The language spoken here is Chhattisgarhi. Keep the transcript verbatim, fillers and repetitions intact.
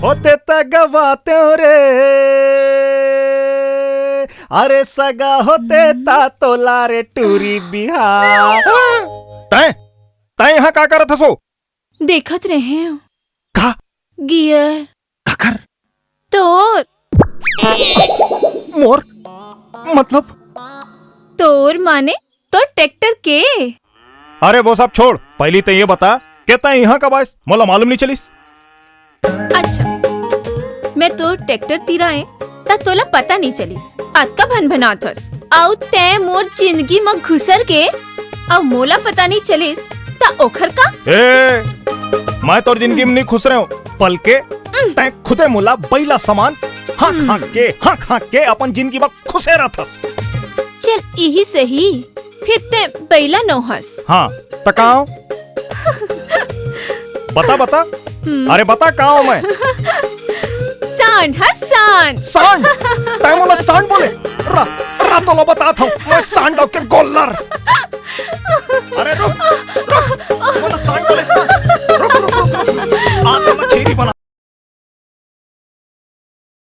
होते त गवाते रे, अरे सगा होते ता तोला रे टूरी बिहा। तैं, तैं यहाँ का करत हसो? देखत रहे हो। का? गियर। काकर? तोर। मोर? मतलब? तोर माने तोर ट्रैक्टर के। अरे वो सब छोड़, पहली तैं ये बता के तैं यहाँ कब आइस, मोला मालूम नहीं चलिस। अच्छा, मैं तोर ट्रैक्टर तीर आए त तोला पता नहीं चलिस, अतका भनभनात हस। अउ तैं मोर जिंदगी म घुसर के अउ मोला पता नहीं चलिस त ओखर का? ए, मैं तोर जिंदगी में नहीं खुसरे हूँ, बल्कि तैं खुदे मोला बैला समान हाँक हाँक के, हाँक हाँक के अपन जिंदगी में खुसे रहथस। चल, इही सही, फिर तैं बैला नोहस। हाँ, त का हूँ? बता, बता। अरे बता, का हूँ मैं? सांड, हाँ, सांड। सांड? तैं मोला सांड बोले? रा, रा तोला बतात हूँ, मैं सांड के गोल्लर। अरे रुक, रुक, मोला सांड बोले,